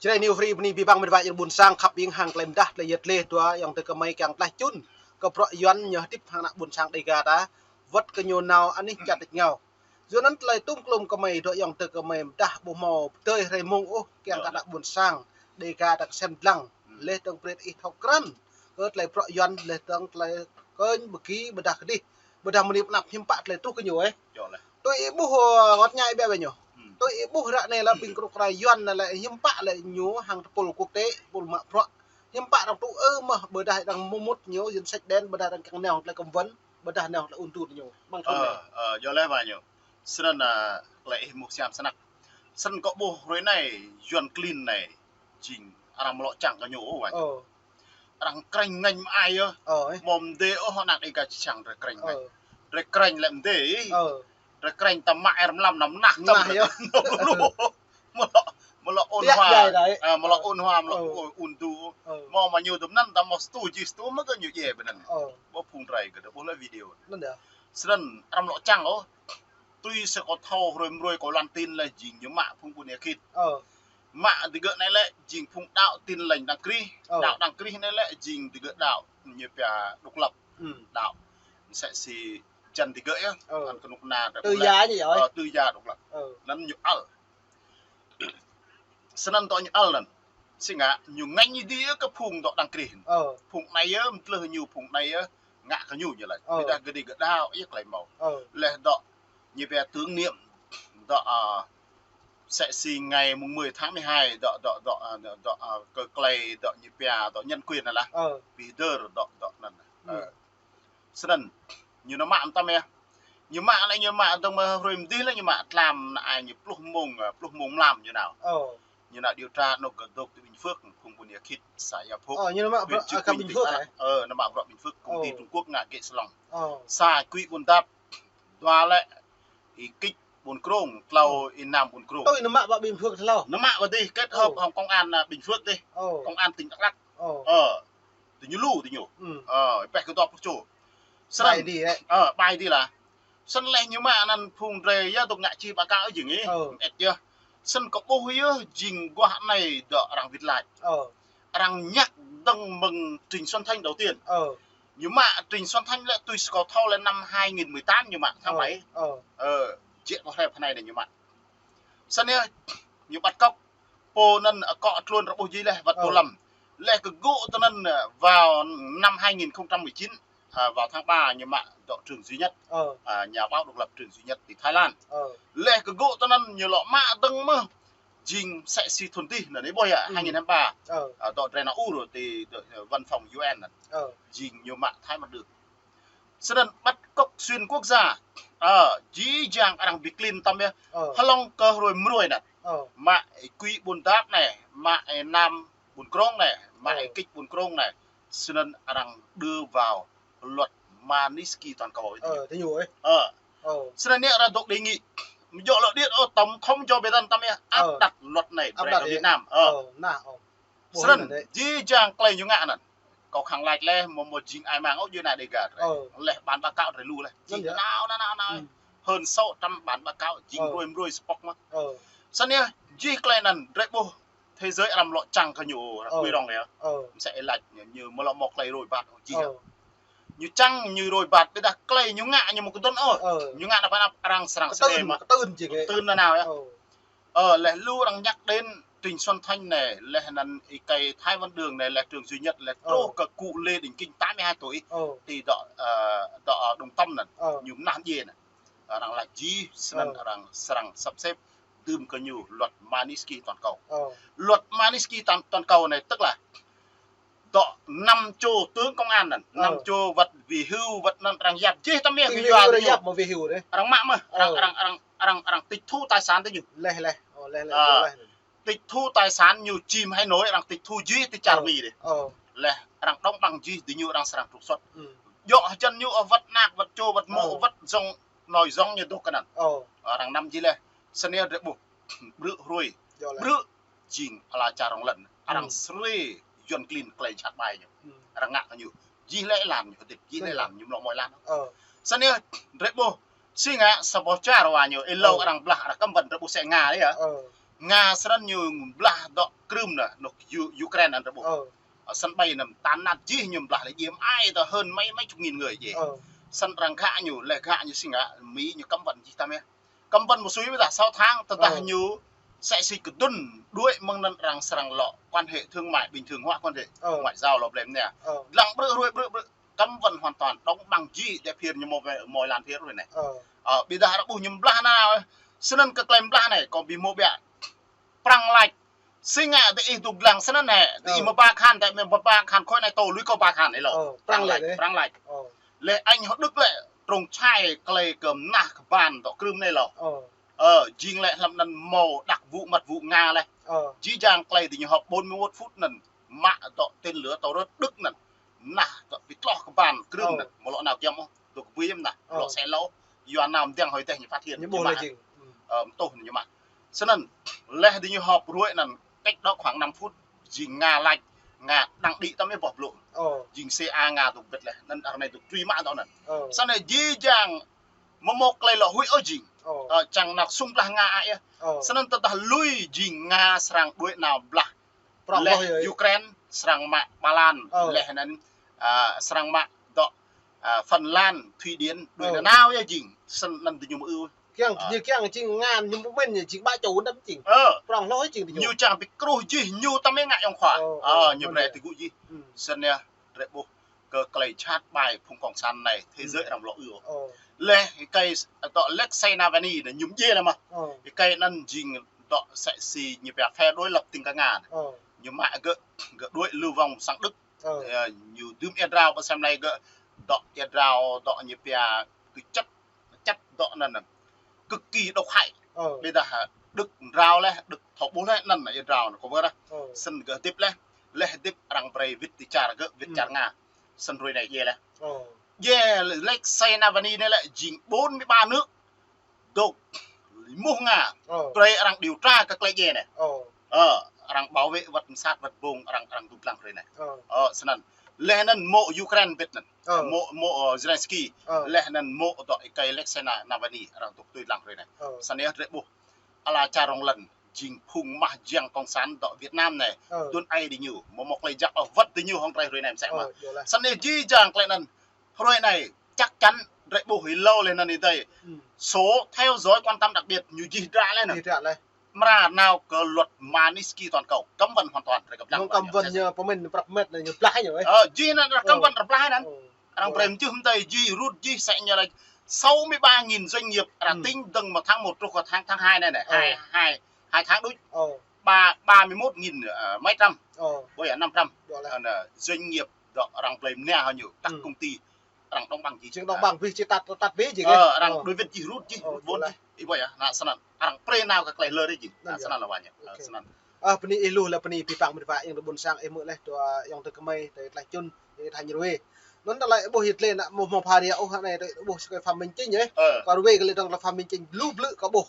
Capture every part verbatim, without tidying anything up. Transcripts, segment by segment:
Čơđai New Free bơni abih bang met wa ayŏng ƀuôn sang khăp ƀing hăng tơlơi mơdah tơlơi yet lĕ dua ayŏng adơi kơmơi kiăng tlaih čun kơ bruă Yuan ñu hơdip hăng ană ƀuôn sang Dega ta. Wơ̆t kơ ñu nao anih čar tač rơngiao. Yua anŭn tơlơi tum klum kơmơi dua ayŏng adơi kơmơi mơdah ƀu hmâo pơdơi hrơi mông ôh kiăng kơ ană ƀuôn sang Dega ta kơsem lăng. Leh dơ̆ng brơi ih thâo krăn kơ tơlơi bruă Yuan leh dơ̆ng tơlơi kơnh bơki ƀôdah kơdih. Ƀôdah mơni pơnăp hiư̆m pă tơlơi truh kơ ñu ĕh. Tui ih ƀuh, ơ, wơ̆t ñai ƀiă ƀiă ñu. Tui ih ƀuh ră anai lĕ ƀing kơnuk kơna Yuan anai lĕ hiư̆m pă lĕ ñu hăng tơpul quốc tế, tơpul mă bruă. Hiư̆m pă arăng tŭ ư mơ̆ ƀôdah arăng mơmŭt ñu dân sạch đen ƀôdah arăng kiăng nao tơlơi cấm vận, ƀôdah nao tơlơi ung thư ñu. Ƀăng thun anai. Ơ, ơ, yua leh wa ñu. Snăn, ơ, tơlơi ih mŭk siam snăk. Snăn kâo ƀuh hrơi anai Yuan klin anai jing arăng mlŏ čang kơ ñu ôh wa ñu. Arăng krĕng ngĕñ mă ai yơh. Ơ, ih. Mơ̆ mdê ôh ană Dega či čang drơi krĕng ngĕñ. Drơi krĕng lĕ mdê. Drơi krĕng ta mă air mlam năm nah. Mlŏ, mlŏ ôn hua. Ơ, mlŏ ôn hua, mlŏ ôn du. Mơ̆ mă ñu dŭm anăn ta mơ̆ stu ji stu mơ̆ kơ ñu djai ƀơi anăn. Ƀuh phung drơi kơ ƀuh lĕ video. Snăn arăng mlŏ čang ôh. Tui si kâo thâo hrơi mrơi kâo lăng tin lĕ jing ñu mă phung ƀun êa khĭt. Mă digơ̆ anai lĕ jing phung đaŏ Tin Lành Đấng Christ. Đaŏ Đấng Christ anai lĕ jing digơ̆ đaŏ ñu pia độc lập. Đaŏ msĕ si jăn digơ̆ yơh. Ăn kơnuk kơna tư gia độc lập. Anăn ñu ăl. Snăn dŏ ñu ăl anăn. Si ngă ñu ngêñ dih kơ phung dŏ Đấng Christ. Phung anai yơh, mtlơh ñu phung anai yơh, ngă kơ ñu ñu lač. Ƀôdah gơ̆ dih gơ̆ đaŏ yơh klei mâo. Leh dŏ ñu pia tưởng niệm dŏ, ơ, msĕ si ngày mùng mười tháng mười hai dŏ, dŏ, dŏ, ơ, dŏ, dŏ, ơ, kơ klei dŏ ñu pia dŏ nhân quyền anăn lah. Peter dŏ, dŏ anăn. Snăn ñu nao mă mtam yơh. Ñu mă lĕ ñu mă dơ̆ng mơ̆ hrơi mdih lĕ ñu mă tlam anăn ai ñu pluh mông, ơ, pluh mông mlam ñu nao. Ñu nao điều tra anôk gơ̆ dôk ti Bình Phước, phung ƀun êa khĭt, xã Gia Phúc, huyện Chư Kuin, tỉnh Đắk Lắk. Ơ, nao mă bruă Bình Phước, công ty Trung Quốc ngă gĕ Sài Lông. Sa Y Kuĭ Ƀuôn Dap, dua lĕ Y Kĭč Ƀuôn Krông, tlâo Y Nam Ƀuôn Krông. Nao mă ƀă Bình Phước tlâo. Nao mă ƀă dih kết hợp hăng công an, ơ, Bình Phước dih. Công an tỉnh Đắk Lắk. Ơ. Ti ñu lu ti ñu. Ơ, pĕh kơ dua pluh čô. Snăn, ơ, ƀai dih lah. Snăn leh ñu mă anăn phung drơi yơh dôk ngă či ƀa kơ jing ih. Ĕt yơh. Snăn kâo ƀuh yơh jing guah anai dŏ arăng wĭt lač. Arăng ñăk dơ̆ng mơ̆ng Trịnh Xuân Thanh đầu tiên. Ñu mă Trịnh Xuân Thanh lĕ tui si kâo thâo lĕ năm hai nghìn mười tám ñu mă tháng bảy. Ơ, jĕ kơ hrơi pơ anai ñu mă. Snăn yơh, ñu bắt cóc. Pô anăn akŏ tluôn rơbuh jih leh, wăt pô lăm. Leh kơ gŭ tơ anăn, ơ, vào năm hai nghìn không trăm mười chín, à, vào tháng ba ñu mă dŏ Trương Duy Nhất, à, nhà báo độc lập Trương Duy Nhất ti Thái Lan. Leh kơ gŭ tơ anăn ñu lŏ mă dơ̆ng mơ̆ jing msĕ si thŭn dih anăn ih ƀuh yơh, hai nghìn hai mươi ba. À, dŏ drơi nao ur ti, dŏ, ơ, văn phòng U N anăn. Jing ñu mă Thái Văn Đường. Snăn bắt cóc xuyên quốc gia. Ơ, jih jang arăng bi klin mtam yơh. Hlŏng kơ hrơi mrơi anăn. Mă Y Kuĭ Ƀuôn Dap anai, mă Y Nam Ƀuôn Krông anai, mă Y Kĭč Ƀuôn Krông anai. Snăn arăng đưa vào luật Magnitsky toàn cầu. Ơ. Snăn anai arăng dôk đề nghị. Mjŏ lŏ điêt, ơ, tổng thống Joe Biden mtam yơh áp đặt luật anai, áp đặt Việt Nam. Ơ. Snăn, jih jang klei ñu ngă anăn. Kâo khăng lač leh, mơ̆ mơ̆ jing ai mang ôh djuê ana Dega drei. Leh bản báo cáo drei lu leh. Jing nao, nao, nao, nao. Hơn sáu trăm bản báo cáo, jing hrơi mrơi sa pŏk mơh. Snăn yơh, jih klei anăn, drei ƀuh, thế giới arăng lŏ čang kơ ñu, arăng kui rŏng yơh. Msĕ lač ñu, ñu mơ̆ lŏ mâo klei roi ƀat, jih yơh. Ñu čang, ñu roi ƀat, ƀiădah klei ñu ngă, ñu mơ̆ kơdŭn ôh. Ñu ngă nao pơ anăp arăng srăng sơđe mơh. Kơtưn nao nao yơh. Ơ, leh lu arăng nhắc đến Trịnh Xuân Thanh anai, leh anăn Y Kĭč Thái Văn Đường anai, leh Trương Duy Nhất, leh truh kơ cụ Lê Đình Kinh tám mươi hai tuổi, ti dŏ, ơ, dŏ Đồng Tâm anăn, ñu mnah mdjiê anăn. Arăng lač jih, snăn arăng srăng sắp xếp dưm kơ ñu luật Magnitsky toàn cầu. Luật Magnitsky toàn, toàn cầu anai, tức là dŏ năm čô tướng công an anăn, năm čô wăt về hưu, wăt anăn arăng yap jih tăm yơh, arăng yap mơ̆ về hưu dih. Arăng mă mơh, arăng, arăng, arăng, arăng, arăng tịch thu tài sản tơ ñu. Leh, leh. Ơ, leh, leh, leh. Tịch thu tài sản ñu čim Hà Nội, arăng tịch thu jih ti čar Mi dih. Leh, arăng đóng băng jih, diñu arăng srăng trục xuất. Djŏ hơjăn ñu, ơ, wăt anak, wăt čô, wăt mô̆, wăt dŏng, nói dŏng ñu dôk kơ anăn. Arăng năm jih leh. Snăn drei ƀuh. Ƀrư̆ hrơi. Ƀrư̆ jing ala čar rŏng lăn. Arăng srê Yuan klin klei jhat ƀai ñu. Arăng ngă kơ ñu. Jih lĕ êlan ñu hơdip, jih lĕ êlan ñu mlŏ mơ̆ êlan. Snăn drei ƀuh. Si ngă sa boh čar wa ñu, êlâo arăng blah, arăng cấm vận drei ƀuh sĕ Nga dih yơh. Nga srăng ñu blah dŏ Krym nă, nŏk Yu-, Ukraine anŭn rơbŭ. Ơ. Ơ, sân bay anŭn tan nát jih ñu blah lĕ jim ai tơ hơn mấy, mấy chục nghìn người jih. Ơ. Sân arăng gak ñu, lĕ gak ñu sing gak, Mi ñu cấm vận jih tăm yơh. Cấm vận một suy với ta sáu tháng, tơdah Ơ. Ñu sĕ si kơdŭn đuaĭ mơ̆ng anŭn arăng srăng lŏ quan hệ thương mại bình thường hóa quan hệ Ơ. Ngoại giao lŏ blem nă. Ơ. Lăng brư̆ ruai brư̆ brư̆. Cấm vận hoàn toàn, đóng băng jih, để phiên ñu mô, mô lan phiên rồi nă. Ơ. Ơ, ƀiădah arăng ƀuh ñu blah nă, sân anŭn kơ klem blah nă, kơ ƀing mô biă. Prăng lač. Sing ngă tơ ih dŏ lăng sân anŭn hĕ, tơ ih Ơ. Mă ba khan, tơ ih mă ba khan khôi nai tô, lui kơ ba khan ih lŏ. Ơ, Prăng lač, Prăng lač. Ơ. Lĕ Anh hŏ Đức lĕ, trông čai klei kơ mnah kơ ban dŏ Krym nai lŏ. Ơ. Ơ, jing lĕ hlăm anŭn mô đặc vụ mật vụ Nga lĕ. Ơ. Jih jang klei tơ ñu họp bốn mươi mốt phút anŭn, mă dŏ tên lửa tàu rớt Đức anŭn. Mnah dŏ pi tloh kơ ban Krym anŭn, mơ̆ lŏ nao giăm ôh. Dŏ kơ bui yơh mnah, lŏ sĕ lŏ, yua anăm dăng hơi teh ñu phát hiện, ñu ƀuh lĕ jing. Ơ, mtŭh ñu mă. Sân anŭn, lĕ tơ ñu họp ruai anŭn, cách đó khoảng năm phút, jing Nga lač, Nga đang đĭ tăm ih boh blŭ. Ơ. Jing C I A Nga dŏ ƀĕt lĕ, anŭn arăng nai dŏ truy mă dŏ anŭn. Ơ. Sân anŭn jih jang, mơ̆ mô klei lŏ huĭ ôh jing. Ơ. Ơ, čang nao sung blah Nga ai yơh. Ơ. Sân anŭn tơdah lui jing Nga srăng đuaĭ nao blah Prăng leh lŏ yơh. Ukraine srăng mă Ba Lan, Ơ. Leh anŭn, ơ, srăng mă dŏ, ơ, Phần Lan, Thụy Điển, đuaĭ Ơ. Nao nao yơh jing, sân anŭn tơ ñu mơ ư. Kiăng, Ơ. Ñu kiăng jing Nga, ñu mơ̆ mĭn ñu jing ba čô anŭn jing. Ơ. Prăng lŏ jing tơ ñu. Ñu čang ƀu kruh jih, ñu tăm ih ngă yŏng khua. Ơ, Ơ, ơ, ñu mơ̆n brơi yơh. Tơgŭ jih. Ơ. Sân yơh, drơi ƀuh, kơ klei jhat ƀai phung cộng sản nai, thế giới arăng lŏ ư. Ơ. Leh, ih kơi, dŏ Alexei Navalny nă, ñu mjê lĕ mơ̆. Ơ. Ih kơi anŭn jing dŏ sĕ si ñu pia phe đối lập tĭng kơ Nga nă. Ơ. Ñu mă gơ̆, gơ̆ đuaĭ lưu vong sang Đức. Ơ. Ơ, ñu dưm ia drao ƀơi sem lei gơ̆ dŏ ia drao dŏ ñu pia kơ chất, chất dŏ anŭn anŭn. Cực kỳ độc hại. Ơ. Ƀiădah Đức drao leh, Đức thâo ƀuh leh anŭn ia drao anŭn kơ wơr ah. Ơ. Sân gơ̆ hơdip leh, leh hơdip arăng brơi wĭt ti čar gơ̆, wĭt čar Nga. Sân ruai nai djai leh. Ơ. Djai Alexei Navalny nai lĕ jing bốn mươi ba nước dŏ ƀơi Nga. Ơ. Brơi arăng điều tra kơ klei djai nai. Ơ. Ơ, arăng bảo vệ wăt msat wăt bông arăng, arăng dŏ lăng ruai nai. Ơ. Ơ, sân anŭn. Leh anŭn mô Ukraine ƀĕt anŭn. Ơ. Mô, mô, ơ, Zelensky. Ơ. Leh anŭn mô dŏ ih kơi Alexei Na-, Navalny arăng dŏ tui lăng ruai nai. Ơ. Sân yơh drơi ƀuh. Ala čar rŏng lŏn. Jing phung mah jiăng cộng sản dŏ Việt Nam nai. Ơ. Dun ai tơ ñu. Mơ̆ mô klei jăk ôh wăt tơ ñu hŏng drơi ruai nai msĕ mơ̆. Ơ, yơh leh. Sân anŭn jih jang klei anŭn. Ruai nai, chắc chắn, drơi ƀuh ih lâo leh anŭn ih tơi. Ơ. Số theo dõi quan tâm đặc biệt, ñu jih dră leh anŭn. Jih dră leh. Mra nao kơ luật Magnitsky toàn cầu, cấm vận hoàn toàn, drơi kơ blang. Mơ̆ng cấm vận ñu pơmĭn prăp met nă ñu blah ñu, ơ. Ơ, jih anŭn arăng cấm vận arăng blah anŭn. Ơ. Arăng brơi mjưh mơ̆ng tơi jih rut jih sĕ ñu lĕ sáu mươi ba nghìn doanh nghiệp arăng tĭng dơ̆ng mơ̆ng tháng một truh kơ tháng, tháng hai nai nă. Ơ. Hai, hai, hai tháng đôč. Ơ. Ba, ba mươi mốt nghìn, ơ, mấy trăm. Ơ. Ƀơi năm trăm. Ơ, nă, doanh nghiệp dŏ arăng brơi mơnia hŏ ñu, các công ty. Arăng đóng băng jih. Jing đóng băng ƀing či tăt, tăt ƀing jing. Ơ, arăng đuaĭ wĭt jih rut jih, rut ƀôn jih. Ih ƀuh yơh, nă sân anŭn. Arăng brơi nao kơ klei lơr jih. Nă sân anŭn lĕ wă ñu. Nă sân anŭn. Ơ, bơni ih lu lĕ bơni ƀing păng ƀing wa ayŏng adơi ƀôn sang ih mơ̆ leh dua ayŏng adơi kơmơi, adơi tlaih čun, adơi tha ñu ruai. Anŭn tơlơi ƀuh yơh lĕ nă mơ̆ mơ̆ pha ria ôh anai, ƀuh si kơ Phạm Minh Chính yơh. Ơ. Kơ ruai kơ lĕ dơ̆ng kơ Phạm Minh Chính lu blư̆ kơ ƀuh.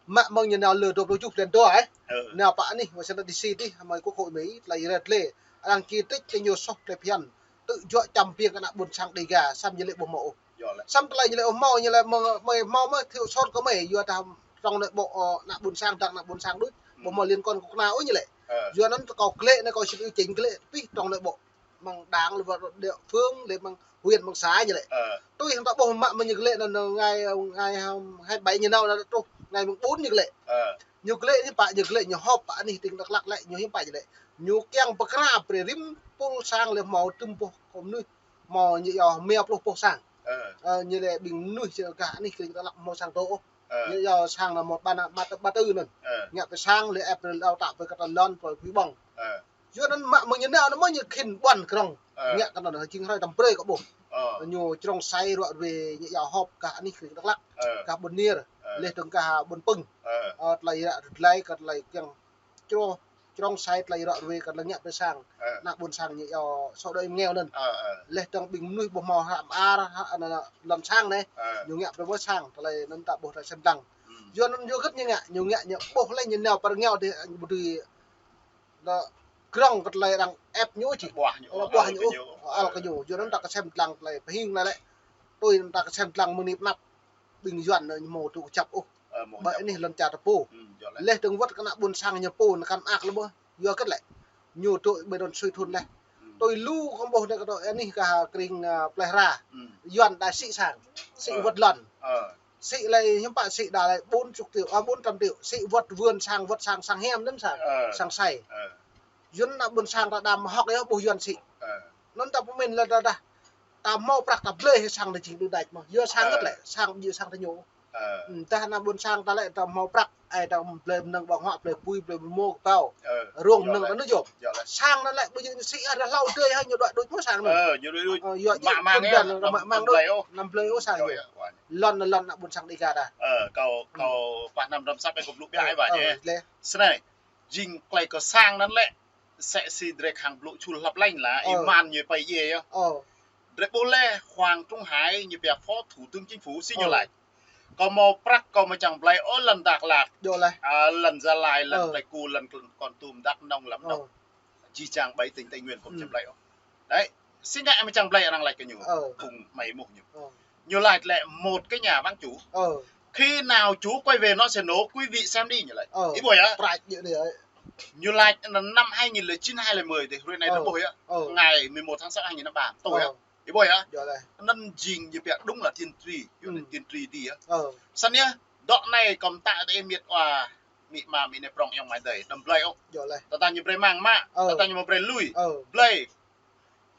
Mă mơ̆ng ñu nao lơ dua pluh tơjuh blan dua, ơ. Ơ. Nao pơ anih Washington D C dih, hmâo quốc hội Mỹ, tơlơi rai lĕ. Arăng chỉ trích kơ ñu soh tơlơi phiăn. Tŭ juă čăm biêng kơ ană ƀôn sang Đêga, săm ñu lĕ ƀu hmâo ôh. Yơh lĕ. Săm tơlơi ñu lĕ ƀu hmâo, ñu lĕ mơ̆, mơi hmâo mơ̆ thiu sot kơ mơi, yua dah trong nội bộ, ơ, ană ƀôn sang, dăng ană ƀôn sang đôč. Ƀu hmâo liên quan kơ kơna ôh ñu lĕ. Ơ. Yua anŭn tơ kâo klĕ anai kâo či ƀu čing klĕ pih trong nội bộ. Mơ̆ng đảng lĕ, mơ̆ng địa phương lĕ, mơ̆ng huyện, mơ̆ng xã ñu lĕ. Ơ. Tui hăng ta ƀuh mă mơ̆ ñu klĕ anŭn, anŭn ngày, ngày, um, hai bảy ñu nao anŭn truh ngày mơ̆ng bốn ñu klĕ. Ơ. Ñu klĕ ñu pă ñu klĕ ñu họp pơ anih tĭng Dak Lak lĕ, ñu hiư̆m pă ñu lĕ. Ñu kiăng pơkra brơi rĭm pul sang lĕ hmâo tơm boh kơ mơnuih. Hmâo ñu yua mia pluh boh sang. Ơ. Ơ, ñu lĕ ƀing mơnuih či gah anih tĭng Dak Lak hmâo sang dŏ ôh. Ơ. Ñu yua sang anŭn hmâo ba ană, ba tơ, ba tơ anŭn. Ơ. Ngă pơ sang lĕ ĕp brơi đào tạo brơi kơ tơlơi lŏn brơi pui ƀơ̆ng. Ơ. Yua anŭn mă mơ̆ng ñu nao anŭn mơ̆ ñu khĭn ƀuăn krŏng. Ơ. Ngă kơ anŭn jing hrơi tăm brơi kơ ƀuh. Ơ. Ñu črông sai ruă ruê ñu yua họp gah anih tĭng Dak Lak. Ơ. Gah Ƀuôn Niêr. Ơ. Leh dơ̆ng gah Ƀuôn Pưng. Ơ. Ơ, tơlơi ră tơlơi kơ tơlơi kiăng črông, črông sai tơlơi ră ruê kơ tơlơi ngă pơ sang. Ơ. Ană ƀôn sang ñu yua sổ đỏ nghèo anŭn. Ơ, ơ. Leh dơ̆ng ƀing mơnuih ƀu hmâo hră mơar, hră anŭn lŏn sang anai. Ơ. Ñu ngă brơi mơ̆ sang, tơlơi anŭn ta ƀuh tơlơi sem lăng. Yua anŭn yua hơget ñu ngă, ñu ngă ñu ƀuh lĕ ñu nao pơ rơngiao dih, ƀu dưi Lĕ krŏng kơ tơlơi arăng ĕp ñu či. Ƀuah ñu. Lĕ ƀuah ñu. Ăl kơ ñu. Yua anŭn ta kơsem lăng tơlơi pơhing anai lĕ. Tui anŭn ta kơsem lăng mơ̆ng anai pơ anăp. Ƀing Yuan anai ñu hmâo tŭ kơjăp ôh. Ƀơi anih lŏn čar ta pô. Laih dơ̆ng wơ̆t kơ ană ƀôn sang ñu pô nao kăn mơak lĕ ƀuh. Yua hơget lĕ? Ñu tui ƀơi đon sui thun laih. Tui lu kơ ƀuh anai kơ tui anih kơ ha kring, a, plei hra. Yuan đa sĭ sang. Sĭ wơ̆t lŏn. Sĭ lĕ hiư̆m pă sĭ đa lĕ bốn chục triệu, a, bốn trăm triệu. Sĭ wơ̆t vườn sang, wơ̆t sang, sang hiam anŭn sang. Sang sai. Yuan ană ƀôn sang ta đam hŏk yơh ƀuh Yuan sĭ. Anŭn ta pơmĭn lĕ ta dah. Ta hmâo prăk ta blơi hĭ sang ta jing đu đač mơ̆. Yua sang hơget lĕ, sang ƀu djơ̆ sang ta ñu. Dah ană ƀôn sang ta lĕ ta hmâo prăk, ai ta blơi mơnơ̆ng ƀơ̆ng huă, blơi apui, blơi mơmô kơtâo. Rông mơnơ̆ng ta nao yôm. Sang anŭn lĕ ƀu djơ̆ ñu sĭ, a, dah hlâo dơi hă ñu đuaĭ đuaĭ mơ̆ sang anŭn. Ñu đuaĭ đuaĭ. Yua mă mang đuaĭ, anăm blơi ôh sang ñu. Lŏn, lŏn ană ƀôn sang Dega ta. Kâo, kâo pah năm răm săp ai kâo blŭ biă ai wa ñu. Snei, jing klei kơ sang anŭn lĕ, sĕ si drơi khăng blŭ čul hlăp lĕng lah, ih man ñu pơyơr yơh. Drơi ƀuh lĕ Hoàng Trung Hải ñu pia Phó Thủ tướng Chính phủ sĭ ñu laĭ. Kâo hmâo prăk kâo mơ̆ čang blơi ôh lŏn Dak Lak. A, lŏn Gia Lai, lŏn Pleiku, lŏn Kon Tum, Dak Nông, Lâm Đồng. Jih jang ƀơi tỉnh Tây Nguyên kâo mơ̆ čang blơi ôh. Đấy, sĭ ngă mơ̆ čang blơi arăng laĭ kơ ñu. Phung mơi mơ̆ ñu. Ñu laĭ lĕ một cái nhà vắng chủ. Khi nào chủ quay về nó sẽ nổ, quý vị xem đi, ñu laĭ. Ih ƀuh yơh. Ñu laĭ năm hai nghìn lẻ chín, hai lẻ mười tơ, hrơi anai ta ƀuh yơh. Ngày mười một tháng sáu hai nghìn lẻ ba, tui yơh. Ih ƀuh yơh. Anŭn jing ñu pia đúng là tiên tri, yua anŭn tiên tri đi yơh. Snăn yơh, dŏ anai kâo mơta tơ ih miêt wa, amĭ ama, amĭ nai prŏng ayŏng amai adơi, đăm blơi ôh. Tơdah ñu brơi mang mă, tơdah ñu mă brơi lui. Blơi.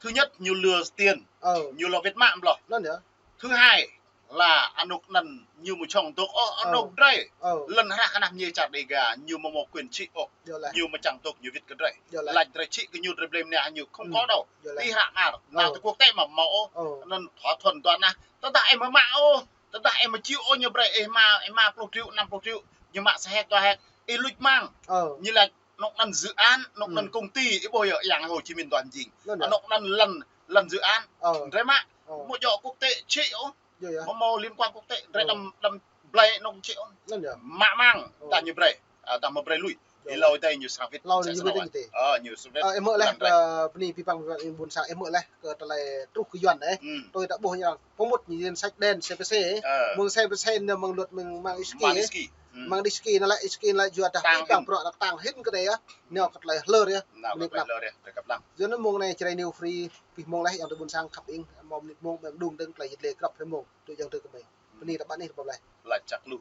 Thứ nhất, ñu lừa tiền, ñu lŏ wĭt mă ƀlŏh. Thứ hai là anŏ anŭn ñu mơ̆ čŏng dŏ ôh, anŏ drơi. Lŏn hră kơ ană mơñai čar Dega, ñu mơ̆ mơ̆ quyền sĭ ôh. Ñu mơ̆ čang dŏ ñu wĭt kơ drơi. Laĭ drơi sĭ kơ ñu drơi blơi mơnă ñu không có đâu. Ti hră mơar, nao tơ quốc tế mơ̆ mơ̆ ôh. Anŭn thỏa thuận dua ană. Tơdah ih mơ̆ mă ôh, tơdah ih mơ̆ či ôh ñu brơi, ih mă, ih mă pluh triệu, năm pluh triệu, ñu mă sa héc dua héc, ih luč mang. Ñu laĭ anŏ anŭn dự án, anŏ anŭn công ty, ih ƀuh yơh, yang Hồ Chí Minh dua jing. Anŏ anŭn lŏn, lŏn dự án. Drơi mă, mơ̆ djŏ quốc tế sĭ ôh. Mơ̆ mơ̆ liên quan quốc tế, drơi đăm, đăm blơi anŏ sĭ ôh. Mă mang, dah ñu brơi, a, dah mă brơi lui. Ih hlâo tơ ñu sang wĭt. Ơ, ñu sang wĭt. Ơ, ih mơ̆ laih, ơ, bơni pĭ păng ƀôn sang, ih mơ̆ laih kơ tơlơi truh kơ Yuan đeh. Tui ta ƀuh ñu arăng pơmŭt ñu danh sách đen C P C. Mơ̆ng C P C anŭn mơ̆ng luật mơ̆ng, mơ̆ng Iski. Mơ̆ng Iski anŭn lĕ, Iski anŭn lĕ yua dah pĭ păng bruă arăng tăng hĭn kơ anai yơh. Ñu kơ tơlơi hlơr yơh. Yua anŭn mơ̆ng anai Jrai New Free, pĭ mơ̆ng laih ayŏng adơi ƀôn sang khăp ing, mơ̆ mơnit mơ̆ng, mơ̆ng đung dơ̆ng tơlơi yit lĕ krăp hrơi mơ̆ng. Tui ayŏng adơi kơ mơi. Bơni ta ƀă anai ta ƀuh laih. Laĭ čăk lu.